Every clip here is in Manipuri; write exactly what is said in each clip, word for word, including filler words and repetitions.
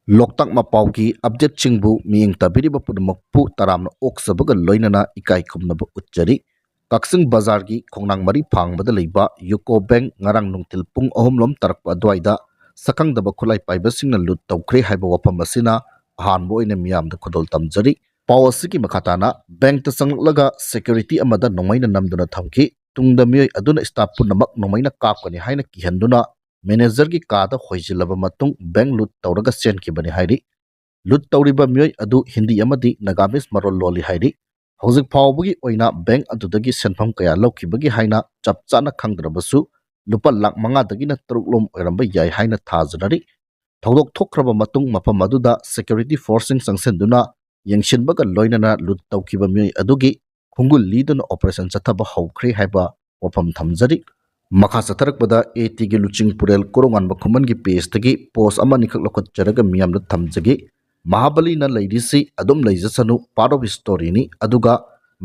ꯂꯣꯛꯇꯥꯛ ꯃꯄꯥꯎꯒꯤ ꯑꯞꯗꯦꯠꯁꯤꯡꯕꯨ ꯃꯤꯠꯌꯦꯡ ꯇꯥꯕꯤꯔꯤꯕ ꯄꯨꯝꯅꯃꯛꯄꯨ ꯇꯔꯥꯝꯅ ꯑꯣꯛꯆꯕꯒ ꯂꯣꯏꯅꯅ ꯏꯀꯥꯏ ꯈꯨꯝꯅꯕ ꯎꯠꯆꯔꯤ꯫ ꯀꯛꯆꯤꯡ ꯕꯖꯥꯔꯒꯤ ꯈꯣꯡꯅꯥꯡ ꯃꯔꯤ ꯐꯥꯡꯕꯗ ꯂꯩꯕ ꯌꯨꯀꯣ ꯕꯦꯡꯛ ꯉꯔꯥꯡ ꯅꯨꯡꯊꯤꯜ ꯄꯨꯡ ꯑꯍꯨꯝ ꯂꯣꯝ ꯇꯥꯔꯛꯄ ꯑꯗꯨꯋꯥꯏꯗ ꯁꯛꯈꯪꯗꯕ ꯈꯨꯠꯂꯥꯏ ꯄꯥꯏꯕꯁꯤꯡꯅ ꯂꯨꯠ ꯇꯧꯈ꯭ꯔꯦ ꯍꯥꯏꯕ ꯋꯥꯐꯝ ꯑꯁꯤꯅ ꯑꯍꯥꯟꯕ ꯑꯣꯏꯅ ꯃꯤꯌꯥꯝꯗ ꯈꯨꯗꯣꯜ ꯇꯝꯖꯔꯤ꯫ ꯄꯥꯎ ꯑꯁꯤꯒꯤ ꯃꯈꯥ ꯇꯥꯅ ꯕꯦꯡꯛꯇ ꯆꯪꯂꯛꯂꯒ ꯁꯦꯀ꯭ꯌꯨꯔꯤꯇꯤ ꯑꯃꯗ ꯅꯣꯡꯃꯩꯅ ꯅꯝꯗꯨꯅ ꯊꯝꯈꯤ꯫ ꯇꯨꯡꯗ ꯃꯤꯑꯣꯏ ꯑꯗꯨꯅ ꯁ꯭ꯇꯥꯐꯄꯨ ꯅꯃꯛ ꯅꯣꯡꯃꯩꯅ ꯀꯥꯞꯀꯅꯤ ꯍꯥꯏꯅ ꯀꯤꯍꯟꯗꯨꯅ ꯃꯦꯅꯦꯖꯔꯒꯤ ꯀꯥꯗ ꯍꯣꯏꯖꯤꯜꯂꯕ ꯃꯇꯨꯡ ꯕꯦꯡꯛ ꯂꯨꯠ ꯇꯧꯔꯒ ꯆꯦꯟꯈꯤꯕꯅꯤ ꯍꯥꯏꯔꯤ꯫ ꯂꯨꯠ ꯇꯧꯔꯤꯕ ꯃꯤꯑꯣꯏ ꯑꯗꯨ ꯍꯤꯟꯗꯤ ꯑꯃꯗꯤ ꯅꯥꯒꯥꯃꯤꯁ ꯃꯔꯣꯜ ꯂꯣꯜꯂꯤ ꯍꯥꯏꯔꯤ꯫ ꯍꯧꯖꯤꯛ ꯐꯥꯎꯕꯒꯤ ꯑꯣꯏꯅ ꯕꯦꯡꯛ ꯑꯗꯨꯗꯒꯤ ꯁꯦꯟꯐꯝ ꯀꯌꯥ ꯂꯧꯈꯤꯕꯒꯦ ꯍꯥꯏꯅ ꯆꯞ ꯆꯥꯅ ꯈꯪꯗ꯭ꯔꯕꯁꯨ ꯂꯨꯄꯥ ꯂꯥꯈ ꯃꯉꯥꯗꯒꯤꯅ ꯇꯔꯨꯛ ꯂꯣꯝ ꯑꯣꯏꯔꯝꯕ ꯌꯥꯏ ꯍꯥꯏꯅ ꯊꯥꯖꯅꯔꯤ꯫ ꯊꯧꯗꯣꯛ ꯊꯣꯛꯈ꯭ꯔꯕ ꯃꯇꯨꯡ ꯃꯐꯝ ꯑꯗꯨꯗ ꯁꯦꯀ꯭ꯌꯨꯔꯤꯇꯤ ꯐꯣꯔꯁꯁꯤꯡ ꯆꯪꯁꯤꯟꯗꯨꯅ ꯌꯦꯡꯁꯤꯟꯕꯒ ꯂꯣꯏꯅꯅ ꯂꯨꯠ ꯇꯧꯈꯤꯕ ꯃꯤꯑꯣꯏ ꯑꯗꯨꯒꯤ ꯈꯣꯡꯒꯨꯜ ꯂꯤꯗꯨꯅ ꯑꯣꯄꯔꯦꯁꯟ ꯆꯠꯊꯕ ꯍꯧꯈ꯭ꯔꯦ ꯍꯥꯏꯕ ꯋꯥꯐꯝ ꯊꯝꯖꯔꯤ꯫ ꯃꯈꯥ ꯆꯠꯊꯔꯛꯄꯗ ꯑꯦ ꯇꯤꯒꯤ ꯂꯨꯆꯤꯡꯄꯨꯔꯦꯜ ꯀꯣꯔꯧꯉꯥꯟꯕ ꯈꯨꯃꯟꯒꯤ ꯄꯦꯖꯇꯒꯤ ꯄꯣꯁ ꯑꯃ ꯑꯅꯤꯈꯛ ꯂꯧꯈꯠꯆꯔꯒ ꯃꯤꯌꯥꯝꯗ ꯊꯝꯖꯒꯦ꯫ ꯃꯍꯥꯕꯂꯤꯅ ꯂꯩꯔꯤꯁꯤ ꯑꯗꯨꯝ ꯂꯩꯖꯁꯅꯨ, part of historyꯅꯤ꯫ ꯑꯗꯨꯒ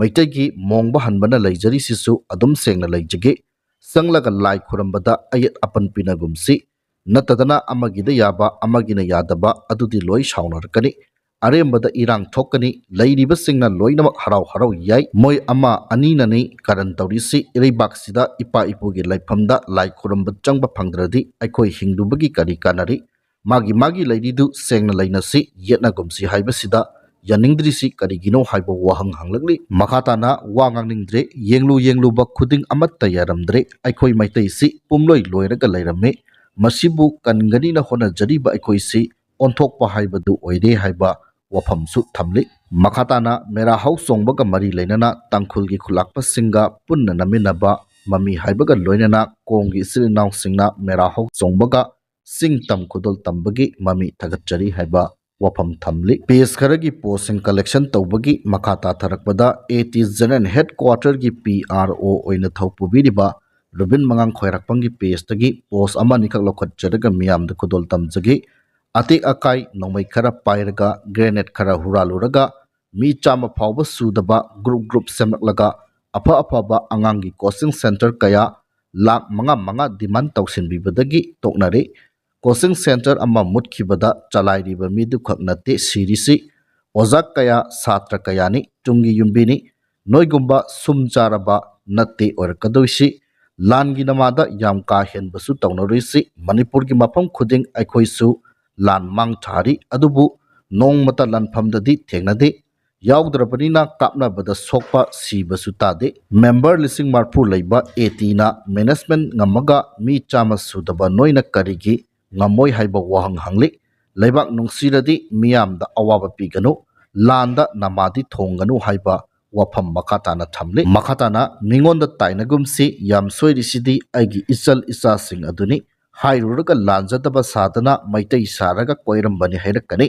ꯃꯩꯇꯩꯒꯤ ꯃꯣꯡꯕ ꯍꯟꯕꯅ ꯂꯩꯖꯔꯤꯁꯤꯁꯨ ꯑꯗꯨꯝ ꯁꯦꯡꯅ ꯂꯩꯖꯒꯦ꯫ ꯆꯪꯂꯒ ꯂꯥꯏ ꯈꯨꯔꯝꯕꯗ ꯑꯌꯦꯠ ꯑꯄꯟ ꯄꯤꯅꯒꯨꯝꯁꯤ꯫ ꯅꯠꯇꯗꯅ ꯑꯃꯒꯤꯗ ꯌꯥꯕ, ꯑꯃꯒꯤꯅ ꯌꯥꯗꯕ, ꯑꯗꯨꯗꯤ ꯂꯣꯏ ꯁꯥꯎꯅꯔꯛꯀꯅꯤ꯫ ꯑꯔꯦꯝꯕꯗ ꯏꯔꯥꯡ ꯊꯣꯛꯀꯅꯤ꯫ ꯂꯩꯔꯤꯕꯁꯤꯡꯅ ꯂꯣꯏꯅꯃꯛ ꯍꯔꯥꯎ ꯍꯔꯥꯎ ꯌꯥꯏ꯫ ꯃꯣꯏ ꯑꯃ ꯑꯅꯤꯅꯅꯤ ꯀꯔꯟ ꯇꯧꯔꯤꯁꯤ꯫ ꯏꯔꯩꯕꯥꯛꯁꯤꯗ ꯏꯄꯥ ꯏꯄꯨꯒꯤ ꯂꯥꯏꯐꯝꯗ ꯂꯥꯏ ꯈꯨꯔꯨꯝꯕ ꯆꯪꯕ ꯐꯪꯗ꯭ꯔꯗꯤ ꯑꯩꯈꯣꯏ ꯍꯤꯡꯗꯨꯕꯒꯤ ꯀꯔꯤ ꯀꯥꯟꯅꯔꯤ? ꯃꯥꯒꯤ ꯃꯥꯒꯤ ꯂꯩꯔꯤꯗꯨ ꯁꯦꯡꯅ ꯂꯩꯅꯁꯤ, ꯌꯦꯠꯅꯒꯨꯝꯁꯤ ꯍꯥꯏꯕꯁꯤꯗ ꯌꯥꯅꯤꯡꯗ꯭ꯔꯤꯁꯤ ꯀꯔꯤꯒꯤꯅꯣ ꯍꯥꯏꯕ ꯋꯥꯍꯪ ꯍꯪꯂꯛꯂꯤ꯫ ꯃꯈꯥ ꯇꯥꯅ ꯋꯥ ꯉꯥꯡꯅꯤꯡꯗ꯭ꯔꯦ꯫ ꯌꯦꯡꯂꯨ ꯌꯦꯡꯂꯨꯕ ꯈꯨꯗꯤꯡ ꯑꯃꯠꯇ ꯌꯥꯔꯝꯗ꯭ꯔꯦ꯫ ꯑꯩꯈꯣꯏ ꯃꯩꯇꯩꯁꯤ ꯄꯨꯝꯂꯣꯏ ꯂꯣꯏꯔꯒ ꯂꯩꯔꯝꯃꯤ꯫ ꯃꯁꯤꯕꯨ ꯀꯟꯒꯅꯤꯅ ꯍꯣꯠꯅꯖꯔꯤꯕ ꯑꯩꯈꯣꯏꯁꯤ ꯑꯣꯟꯊꯣꯛꯄ ꯍꯥꯏꯕꯗꯨ ꯑꯣꯏꯔꯦ ꯍꯥꯏꯕ ꯋꯥꯐꯝꯁꯨ ꯊꯝꯂꯤ꯫ ꯃꯈꯥ ꯇꯥꯅ ꯃꯦꯔꯥ ꯍꯧ ꯆꯣꯡꯕꯒ ꯃꯔꯤ ꯂꯩꯅꯅ ꯇꯥꯡꯈꯨꯜꯒꯤ ꯈꯨꯂꯥꯛꯄꯁꯤꯡꯒ ꯄꯨꯟꯅ ꯅꯝꯃꯤꯟꯅꯕ ꯃꯃꯤ ꯍꯥꯏꯕꯒ ꯂꯣꯏꯅꯅ ꯀꯣꯝꯒꯤ ꯏꯆꯤꯜ ꯏꯅꯥꯎꯁꯤꯡꯅ ꯃꯦꯔꯥ ꯍꯧ ꯆꯣꯡꯕꯒ ꯆꯤꯡ ꯇꯝ ꯈꯨꯗꯣꯜ ꯇꯝꯕꯒꯤ ꯃꯃꯤ ꯊꯥꯒꯠꯆꯔꯤ ꯍꯥꯏꯕ ꯋꯥꯐꯝ ꯊꯝꯂꯤ꯫ ꯄꯦꯖ ꯈꯔꯒꯤ ꯄꯣꯁꯁꯤꯡ ꯀꯂꯦꯛꯁꯟ ꯇꯧꯕꯒꯤ ꯃꯈꯥ ꯇꯥꯊꯔꯛꯄꯗ ꯑꯦ ꯇꯤ ꯖꯦꯅꯔꯦꯜ ꯍꯦꯗꯀ꯭ꯋꯥꯇꯔꯒꯤ ꯄꯤ ꯑꯥꯔ ꯑꯣ ꯑꯣꯏꯅ ꯊꯧ ꯄꯨꯕꯤꯔꯤꯕ ꯔꯨꯕꯤꯟ ꯃꯉꯥꯡ ꯈ꯭ꯋꯥꯏꯔꯥꯛꯄꯝꯒꯤ ꯄꯦꯖꯇꯒꯤ ꯄꯣꯁ ꯑꯃ ꯑꯅꯤꯈꯛ ꯂꯧꯈꯠꯆꯔꯒ ꯃꯤꯌꯥꯝꯗ ꯈꯨꯗꯣꯜ ꯇꯝꯖꯒꯦ꯫ ꯑꯇꯦꯛ ꯑꯀꯥꯏ ꯅꯣꯡꯃꯩ ꯈꯔ ꯄꯥꯏꯔꯒ ꯒ꯭ꯔꯦꯅꯦꯗ ꯈꯔ ꯍꯨꯔꯥꯜꯂꯨꯔꯒ ꯃꯤ ꯆꯥꯝꯃ ꯐꯥꯎꯕ ꯁꯨꯗꯕ ꯒ꯭ꯔꯨꯞ ꯒ꯭ꯔꯨꯞ ꯁꯦꯝꯂꯛꯂꯒ ꯑꯐ ꯑꯐꯕ ꯑꯉꯥꯡꯒꯤ ꯀꯣꯆꯤꯡ ꯁꯦꯟꯇꯔ ꯀꯌꯥ ꯂꯥꯈ ꯃꯉꯥ ꯃꯉꯥ ꯗꯤꯃꯥꯟ ꯇꯧꯁꯤꯟꯕꯤꯕꯗꯒꯤ ꯇꯣꯛꯅꯔꯦ꯫ ꯀꯣꯆꯤꯡ ꯁꯦꯟꯇꯔ ꯑꯃ ꯃꯨꯠꯈꯤꯕꯗ ꯆꯂꯥꯏꯔꯤꯕ ꯃꯤꯗꯨꯈꯛ ꯅꯠꯇꯦ ꯁꯤꯔꯤꯁꯤ, ꯑꯣꯖꯥ ꯀꯌꯥ, ꯁꯥꯇ꯭ꯔ ꯀꯌꯥꯅꯤ, ꯇꯨꯡꯒꯤ ꯌꯨꯝꯕꯤꯅꯤ꯫ ꯅꯣꯏꯒꯨꯝꯕ ꯁꯨꯝ ꯆꯥꯔꯕ ꯅꯠꯇꯦ ꯑꯣꯏꯔꯛꯀꯗꯣꯏꯁꯤ꯫ ꯂꯥꯟꯒꯤ ꯅꯃꯥꯗ ꯌꯥꯝ ꯀꯥ ꯍꯦꯟꯕꯁꯨ ꯇꯧꯅꯔꯣꯏꯁꯤ꯫ ꯃꯅꯤꯄꯨꯔꯒꯤ ꯃꯐꯝ ꯈꯨꯗꯤꯡ ꯑꯩꯈꯣꯏꯁꯨ ꯂꯥꯟ ꯃꯥꯡ ꯊꯥꯔꯤ, ꯑꯗꯨꯕꯨ ꯅꯣꯡꯃꯇ ꯂꯥꯟꯐꯝꯗꯗꯤ ꯊꯦꯡꯅꯗꯦ꯫ ꯌꯥꯎꯗ꯭ꯔꯕꯅꯤꯅ ꯀꯥꯞꯅꯕꯗ ꯁꯣꯛꯄ, ꯁꯤꯕꯁꯨ ꯇꯥꯗꯦ꯫ ꯃꯦꯝꯕꯔ ꯂꯤꯁꯤꯡ ꯃꯔꯤꯐꯨ ꯂꯩꯕ ꯑꯦ ꯇꯤꯅ ꯃꯦꯅꯦꯖꯃꯦꯟ ꯉꯝꯃꯒ ꯃꯤ ꯆꯥꯝꯃ ꯁꯨꯗꯕ ꯅꯣꯏꯅ ꯀꯔꯤꯒꯤ ꯉꯝꯃꯣꯏ ꯍꯥꯏꯕ ꯋꯥꯍꯪ ꯍꯪꯂꯤ꯫ ꯂꯩꯕꯥꯛ ꯅꯨꯡꯁꯤꯔꯗꯤ ꯃꯤꯌꯥꯝꯗ ꯑꯋꯥꯕ ꯄꯤꯒꯅꯨ, ꯂꯥꯟꯗ ꯅꯃꯥꯗꯤ ꯊꯣꯡꯒꯅꯨ ꯍꯥꯏꯕ ꯋꯥꯐꯝ ꯃꯈꯥ ꯇꯥꯅ ꯊꯝꯂꯤ꯫ ꯃꯈꯥ ꯇꯥꯅ ꯃꯤꯉꯣꯟꯗ ꯇꯥꯏꯅꯒꯨꯝꯁꯤ, ꯌꯥꯝ ꯁꯣꯏꯔꯤꯁꯤꯗꯤ ꯑꯩꯒꯤ ꯏꯆꯜ ꯏꯆꯥꯁꯤꯡ ꯑꯗꯨꯅꯤ꯫ ꯍꯥꯏꯔꯨꯔꯒ ꯂꯥꯟꯖꯗꯕ ꯁꯥꯗꯅ ꯃꯩꯇꯩ ꯁꯥꯔꯒ ꯀꯣꯏꯔꯝꯕꯅꯤ ꯍꯥꯏꯔꯛꯀꯅꯤ꯫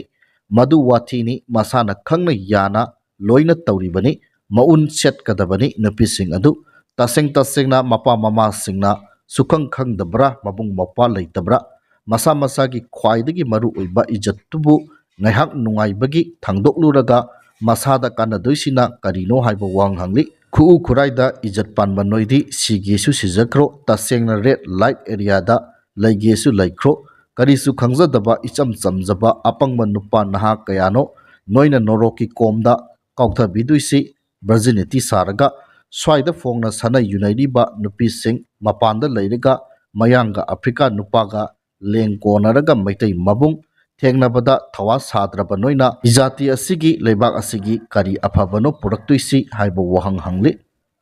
ꯃꯗꯨ ꯋꯥꯊꯤꯅꯤ꯫ ꯃꯁꯥꯅ ꯈꯪꯅ ꯌꯥꯅ ꯂꯣꯏꯅ ꯇꯧꯔꯤꯕꯅꯤ꯫ ꯃꯎꯟ ꯁꯦꯠꯀꯗꯕꯅꯤ ꯅꯨꯄꯤꯁꯤꯡ ꯑꯗꯨ꯫ ꯇꯁꯦꯡ ꯇꯁꯦꯡꯅ ꯃꯄꯥ ꯃꯃꯥꯁꯤꯡꯅ ꯁꯨꯈꯪ ꯈꯪꯗꯕ꯭ꯔꯥ, ꯃꯕꯨꯡ ꯃꯧꯄ꯭ꯋꯥ ꯂꯩꯇꯕ꯭ꯔꯥ? ꯃꯁꯥ ꯃꯁꯥꯒꯤ ꯈ꯭ꯋꯥꯏꯗꯒꯤ ꯃꯔꯨ ꯑꯣꯏꯕ ꯏꯖꯠꯇꯨꯕꯨ ꯉꯥꯏꯍꯥꯛ ꯅꯨꯡꯉꯥꯏꯕꯒꯤ ꯊꯥꯡꯗꯣꯛꯂꯨꯔꯒ ꯃꯁꯥꯗ ꯀꯥꯟꯅꯗꯣꯏꯁꯤꯅ ꯀꯔꯤꯅꯣ ꯍꯥꯏꯕ ꯋꯥꯍꯪ ꯍꯪꯂꯤ꯫ ꯈꯨꯎ ꯈꯨꯔꯥꯏꯗ ꯏꯖꯠ ꯄꯥꯟꯕ ꯅꯣꯏꯗꯤ ꯁꯤꯒꯦꯁꯨ ꯁꯤꯖꯈ꯭ꯔꯣ, ꯇꯁꯦꯡꯅ ꯔꯦꯗ ꯂꯥꯏꯠ ꯑꯦꯔꯤꯌꯥꯗ ꯂꯩꯒꯦꯁꯨ ꯂꯩꯈ꯭ꯔꯣ꯫ ꯀꯔꯤꯁꯨ ꯈꯪꯖꯗꯕ ꯏꯆꯝ ꯆꯝꯖꯕ ꯑꯄꯪꯕ ꯅꯨꯄꯥ ꯅꯍꯥ ꯀꯌꯥꯅꯣ ꯅꯣꯏꯅ ꯅꯣꯔꯣꯛꯀꯤ ꯀꯣꯝꯗ ꯀꯥꯎꯊꯕꯤꯗꯣꯏꯁꯤ꯫ ꯚꯔꯖꯤꯅꯤꯇꯤ ꯁꯥꯔꯒ ꯁ꯭ꯋꯥꯏꯗ ꯐꯣꯡꯅ ꯁꯥꯟꯅ ꯌꯨꯅꯩꯔꯤꯕ ꯅꯨꯄꯤꯁꯤꯡ, ꯃꯄꯥꯟꯗ ꯂꯩꯔꯒ ꯃꯌꯥꯡꯒ ꯑꯐ꯭ꯔꯤꯀꯥ ꯅꯨꯄꯥꯒ ꯂꯦꯡ ꯀꯣꯟꯅꯔꯒ ꯃꯩꯇꯩ ꯃꯕꯨꯡ ꯊꯦꯡꯅꯕꯗ ꯊꯋꯥ ꯁꯥꯗ꯭ꯔꯕ ꯅꯣꯏꯅ ꯖꯥꯇꯤ ꯑꯁꯤꯒꯤ, ꯂꯩꯕꯥꯛ ꯑꯁꯤꯒꯤ ꯀꯔꯤ ꯑꯐꯕꯅꯣ ꯄꯨꯔꯛꯇꯣꯏꯁꯤ ꯍꯥꯏꯕ ꯋꯥꯍꯪ ꯍꯪꯂꯤ꯫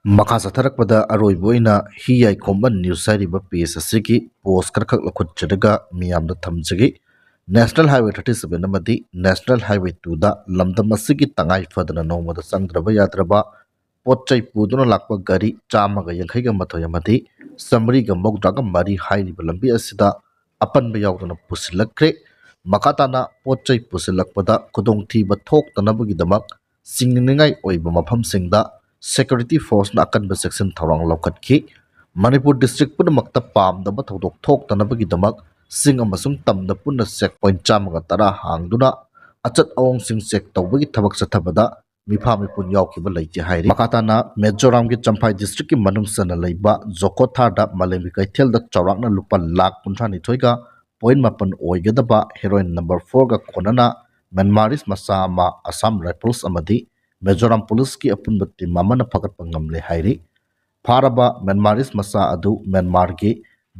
ꯃꯈꯥ ꯆꯠꯊꯔꯛꯄꯗ ꯑꯔꯣꯏꯕ ꯑꯣꯏꯅ ꯍꯤ ꯌꯥꯏꯈꯣꯝꯕ ꯅ꯭ꯌꯨꯁ ꯍꯥꯏꯔꯤꯕ ꯄꯦꯖ ꯑꯁꯤꯒꯤ ꯄꯣꯁ ꯈꯔꯈꯛ ꯂꯧꯈꯠꯆꯔꯒ ꯃꯤꯌꯥꯝꯗ ꯊꯝꯖꯒꯦ꯫ ꯅꯦꯁꯅꯦꯜ ꯍꯥꯏꯋꯦ ꯊꯥꯔꯇꯤ ꯁꯚꯦꯟ ꯑꯃꯗꯤ ꯅꯦꯁꯅꯦꯜ ꯍꯥꯏꯋꯦ ꯇꯨꯗ ꯂꯝꯗꯝ ꯑꯁꯤꯒꯤ ꯇꯉꯥꯏ ꯐꯗꯅ ꯅꯣꯡꯃꯗ ꯆꯪꯗ꯭ꯔꯕ ꯌꯥꯗ꯭ꯔꯕ ꯄꯣꯠ ꯆꯩ ꯄꯨꯗꯨꯅ ꯂꯥꯛꯄ ꯒꯥꯔꯤ ꯆꯥꯝꯃꯒ ꯌꯥꯡꯈꯩꯒ ꯃꯥꯊꯣꯏ ꯑꯃꯗꯤ ꯆꯥꯃꯔꯤꯒ ꯃꯧꯗ꯭ꯔꯥꯒ ꯃꯔꯤ ꯍꯥꯏꯔꯤꯕ ꯂꯝꯕꯤ ꯑꯁꯤꯗ ꯑꯄꯟꯕ ꯌꯥꯎꯗꯅ ꯄꯨꯁꯤꯜꯂꯛꯈ꯭ꯔꯦ꯫ ꯃꯈꯥ ꯇꯥꯅ ꯄꯣꯠ ꯆꯩ ꯄꯨꯁꯤꯜꯂꯛꯄꯗ ꯈꯨꯗꯣꯡꯊꯤꯕ ꯊꯣꯛꯇꯅꯕꯒꯤꯗꯃꯛ ꯆꯤꯡꯅꯅꯤꯡꯉꯥꯏ ꯑꯣꯏꯕ ꯃꯐꯝꯁꯤꯡꯗ ꯁꯦꯀ꯭ꯌꯨꯔꯤꯇꯤ ꯐꯣꯔꯁꯅ ꯑꯀꯟꯕ ꯆꯦꯛꯁꯤꯟ ꯊꯧꯔꯥꯡ ꯂꯧꯈꯠꯈꯤ꯫ ꯃꯅꯤꯄꯨꯔ ꯗꯤꯁꯇ꯭ꯔꯤꯛ ꯄꯨꯝꯅꯃꯛꯇ ꯄꯥꯝꯗꯕ ꯊꯧꯗꯣꯛ ꯊꯣꯛꯇꯅꯕꯒꯤꯗꯃꯛ ꯆꯤꯡ ꯑꯃꯁꯨꯡ ꯇꯝꯗ ꯄꯨꯟꯅ ꯆꯦꯛ ꯄꯣꯏꯟ ꯆꯥꯝꯃꯒ ꯇꯔꯥ ꯍꯥꯡꯗꯨꯅ ꯑꯆꯠ ꯑꯋꯣꯡꯁꯤꯡ ꯆꯦꯛ ꯇꯧꯕꯒꯤ ꯊꯕꯛ ꯆꯠꯊꯕꯗ ꯃꯤꯐꯥ ꯃꯤꯄꯨꯟ ꯌꯥꯎꯈꯤꯕ ꯂꯩꯇꯦ ꯍꯥꯏꯔꯤ꯫ ꯃꯈꯥ ꯇꯥꯅ ꯃꯤꯖꯣꯔꯥꯝꯒꯤ ꯆꯝꯐꯥꯏ ꯗꯤꯁꯇ꯭ꯔꯤꯛꯀꯤ ꯃꯅꯨꯡ ꯆꯟꯅ ꯂꯩꯕ ꯖꯣꯀꯣꯊꯥꯔꯗ ꯃꯥꯂꯦꯝꯒꯤ ꯀꯩꯊꯦꯜꯗ ꯆꯥꯎꯔꯥꯛꯅ ꯂꯨꯄꯥ ꯂꯥꯈ ꯀꯨꯟꯊ꯭ꯔꯥ ꯅꯤꯊꯣꯏꯒ ꯄꯣꯏꯟ ꯃꯥꯄꯟ ꯑꯣꯏꯒꯗꯕ ꯍꯦꯔꯣꯏꯟ ꯅꯝꯕꯔ ꯐꯣꯔꯒ ꯀꯣꯟꯅꯅ ꯃ꯭ꯌꯥꯟꯃꯥꯔꯤꯁ ꯃꯆꯥ ꯑꯃ ꯑꯁꯥꯝ ꯔꯥꯏꯐꯜꯁ ꯑꯃꯗꯤ ꯃꯤꯖꯣꯔꯥꯝ ꯄꯨꯂꯤꯁꯀꯤ ꯑꯄꯨꯟꯕ ꯇꯤꯝ ꯑꯃꯅ ꯐꯒꯠꯄ ꯉꯝꯂꯦ ꯍꯥꯏꯔꯤ꯫ ꯐꯥꯔꯕ ꯃ꯭ꯌꯥꯟꯃꯥꯔꯤꯁ ꯃꯆꯥ ꯑꯗꯨ ꯃ꯭ꯌꯥꯟꯃꯥꯔꯒꯤ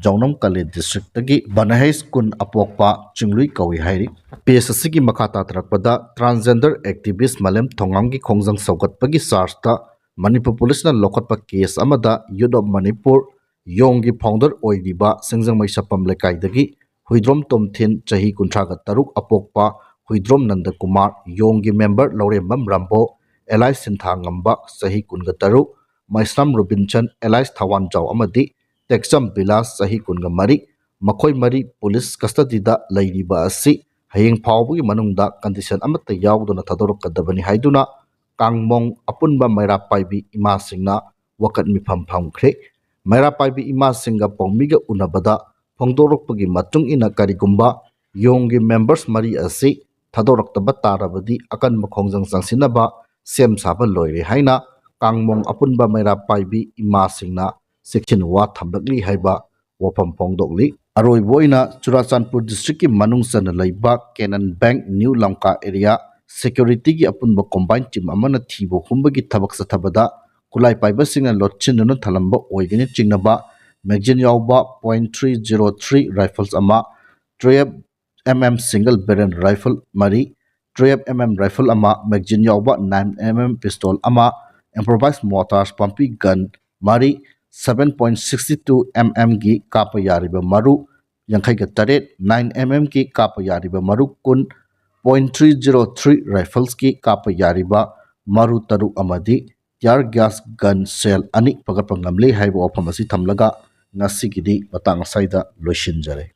ꯖꯧꯅꯝ ꯀꯂꯤ ꯗꯤꯁꯇ꯭ꯔꯤꯛꯇꯒꯤ ꯕꯅꯍꯩꯁ ꯀꯨꯟ ꯑꯄꯣꯛꯄ ꯆꯤꯡꯂꯨꯏ ꯀꯧꯏ ꯍꯥꯏꯔꯤ꯫ ꯄꯦꯖ ꯑꯁꯤꯒꯤ ꯃꯈꯥ ꯇꯥꯊꯔꯛꯄꯗ ꯇ꯭ꯔꯥꯟꯁꯖꯦꯟꯗꯔ ꯑꯦꯛꯇꯤꯚꯤꯁ ꯃꯥꯂꯦꯝ ꯊꯣꯉꯥꯝꯒꯤ ꯈꯣꯡꯖꯪ ꯁꯧꯒꯠꯄꯒꯤ ꯆꯥꯔꯖꯇ ꯃꯅꯤꯄꯨꯔ ꯄꯨꯂꯤꯁꯅ ꯂꯧꯈꯠꯄ ꯀꯦꯁ ꯑꯃꯗ ꯌꯨꯠ ꯑꯣꯐ ꯃꯅꯤꯄꯨꯔ ꯌꯣꯡꯒꯤ ꯐꯥꯎꯟꯗꯔ ꯑꯣꯏꯔꯤꯕ ꯁꯤꯡꯖꯃꯩ ꯁꯄꯝ ꯂꯩꯀꯥꯏꯗꯒꯤ ꯍꯨꯏꯗ꯭ꯔꯣꯝ ꯇꯣꯝꯊꯤꯟ ꯆꯍꯤ ꯀꯨꯟꯊ꯭ꯔꯥꯒ ꯇꯔꯨꯛ ꯑꯄꯣꯛꯄ ꯍꯨꯏꯗ꯭ꯔꯣꯝ ꯅꯟꯗꯀꯨꯃꯥꯔ, ꯌꯣꯡꯒꯤ ꯃꯦꯝꯕꯔ ꯂꯧꯔꯦꯝꯕꯝ ꯔꯥꯝꯕꯣ ꯑꯦꯂꯥꯏꯁ ꯁꯤꯟꯊꯥꯉꯝꯕ ꯆꯍꯤ ꯀꯨꯟꯒ ꯇꯔꯨꯛ, ꯃꯩꯁ꯭ꯔꯥꯝ ꯔꯣꯕꯤꯟꯁꯟ ꯑꯦꯂꯥꯏꯁ ꯊꯋꯥꯟꯖꯥꯎ ꯑꯃꯗꯤ ꯇꯦꯛꯆꯝ ꯕꯤꯂꯥꯁ ꯆꯍꯤ ꯀꯨꯟꯒ ꯃꯔꯤ, ꯃꯈꯣꯏ ꯃꯔꯤ ꯄꯨꯂꯤꯁ ꯀꯁꯇꯗꯤꯗ ꯂꯩꯔꯤꯕ ꯑꯁꯤ ꯍꯌꯦꯡ ꯐꯥꯎꯕꯒꯤ ꯃꯅꯨꯡꯗ ꯀꯟꯗꯤꯁꯟ ꯑꯃꯠꯇ ꯌꯥꯎꯗꯅ ꯊꯥꯗꯣꯔꯛꯀꯗꯕꯅꯤ ꯍꯥꯏꯗꯨꯅ ꯀꯥꯡꯃꯣꯡ ꯑꯄꯨꯟꯕ ꯃꯩꯔꯥ ꯄꯥꯏꯕꯤ ꯏꯃꯥꯁꯤꯡꯅ ꯋꯥꯀꯠ ꯃꯤꯐꯝ ꯐꯝꯈ꯭ꯔꯦ꯫ ꯃꯩꯔꯥ ꯄꯥꯏꯕꯤ ꯏꯃꯥꯁꯤꯡꯒ ꯄꯥꯎꯃꯤꯒ ꯎꯅꯕꯗ ꯐꯣꯡꯗꯣꯔꯛꯄꯒꯤ ꯃꯇꯨꯡ ꯏꯟꯅ ꯀꯔꯤꯒꯨꯝꯕ ꯌꯣꯡꯒꯤ ꯃꯦꯝꯕꯔꯁ ꯃꯔꯤ ꯑꯁꯤ ꯊꯥꯗꯣꯔꯛꯇꯕ ꯇꯥꯔꯕꯗꯤ ꯑꯀꯟꯕ ꯈꯣꯡꯖꯪ ꯆꯪꯁꯤꯟꯅꯕ ꯁꯦꯝ ꯁꯥꯕ ꯂꯣꯏꯔꯦ ꯍꯥꯏꯅ ꯀꯥꯡꯃꯣꯡ ꯑꯄꯨꯟꯕ ꯃꯩꯔꯥ ꯄꯥꯏꯕꯤ ꯏꯃꯥꯁꯤꯡꯅ ꯆꯦꯛꯁꯤꯟ ꯋꯥ ꯊꯝꯂꯛꯂꯤ ꯍꯥꯏꯕ ꯋꯥꯐꯝ ꯐꯣꯡꯗꯣꯛꯂꯤ꯫ ꯑꯔꯣꯏꯕ ꯑꯣꯏꯅ ꯆꯨꯔꯥꯆꯥꯟꯄꯨꯔ ꯗꯤꯁꯇ꯭ꯔꯤꯛꯀꯤ ꯃꯅꯨꯡ ꯆꯟꯅ ꯂꯩꯕ ꯀꯦꯅꯟ ꯕꯦꯡꯛ ꯅ꯭ꯌꯨ ꯂꯝꯀꯥ ꯑꯦꯔꯤꯌꯥ ꯁꯦꯀ꯭ꯌꯨꯔꯤꯇꯤꯒꯤ ꯑꯄꯨꯟꯕ ꯀꯣꯝꯕꯥꯏꯟ ꯇꯤꯝ ꯑꯃꯅ ꯊꯤꯕ ꯍꯨꯝꯕꯒꯤ ꯊꯕꯛ ꯆꯠꯊꯕꯗ ꯈꯨꯠꯂꯥꯏ ꯄꯥꯏꯕꯁꯤꯡꯅ ꯂꯣꯠꯁꯤꯟꯗꯨꯅ ꯊꯝꯂꯝꯕ ꯑꯣꯏꯒꯅꯤ ꯆꯤꯡꯅꯕ ꯃꯦꯒꯖꯤꯟ ꯌꯥꯎꯕ point three zero three rifles ꯑꯃ, ꯇꯨꯌꯦꯜꯐ ꯑꯦꯝ ꯑꯦꯝ ꯁꯤꯡꯒꯜ ꯕꯦꯔꯦꯜ ꯔꯥꯏꯐꯜ ꯃꯔꯤ, ꯇꯨꯌꯦꯜꯐ ꯑꯦꯝ ꯑꯦꯝ ꯔꯥꯏꯐꯜ ꯑꯃ, ꯃꯦꯒꯖꯤꯟ ꯌꯥꯎꯕ ꯅꯥꯏꯟ ꯑꯦꯝ ꯑꯦꯝ ꯄꯤꯁꯇꯣꯜ ꯑꯃ, ꯏꯝꯄ꯭ꯔꯣꯚꯥꯏꯁ ꯃꯣꯔꯇꯥꯔꯁ ꯄꯥꯝꯕꯤ ꯒꯟ ꯃꯔꯤ, seven point sixty two M ꯑꯦꯝꯒꯤ ꯀꯥꯞꯄ ꯌꯥꯔꯤꯕ ꯃꯔꯨ ꯌꯥꯡꯈꯩꯒ ꯇꯔꯦꯠ, ꯅꯥꯏꯟ ꯑꯦꯝ ꯑꯦꯝꯒꯤ ꯀꯥꯞꯄ ꯌꯥꯔꯤꯕ ꯃꯔꯨ ꯀꯨꯟ, ꯄꯣꯏꯟ ꯊ꯭ꯔꯤ ꯖꯤꯔꯣ ꯊ꯭ꯔꯤ ꯔꯥꯏꯐꯜꯁꯀꯤ ꯀꯥꯞꯄ ꯌꯥꯔꯤꯕ ꯃꯔꯨ ꯇꯔꯨꯛ ꯑꯃꯗꯤ ꯇꯤꯌꯥꯔ ꯒ꯭ꯌꯥꯁ ꯒꯟ ꯁꯦꯜ ꯑꯅꯤ ꯐꯒꯠꯄ ꯉꯝꯂꯦ ꯍꯥꯏꯕ ꯋꯥꯐꯝ ꯑꯁꯤ ꯊꯝꯂꯒ ꯉꯁꯤꯒꯤꯗꯤ ꯃꯇꯥꯡ ꯑꯁ꯭ꯋꯥꯏꯗ ꯂꯣꯏꯁꯤꯟꯖꯔꯦ꯫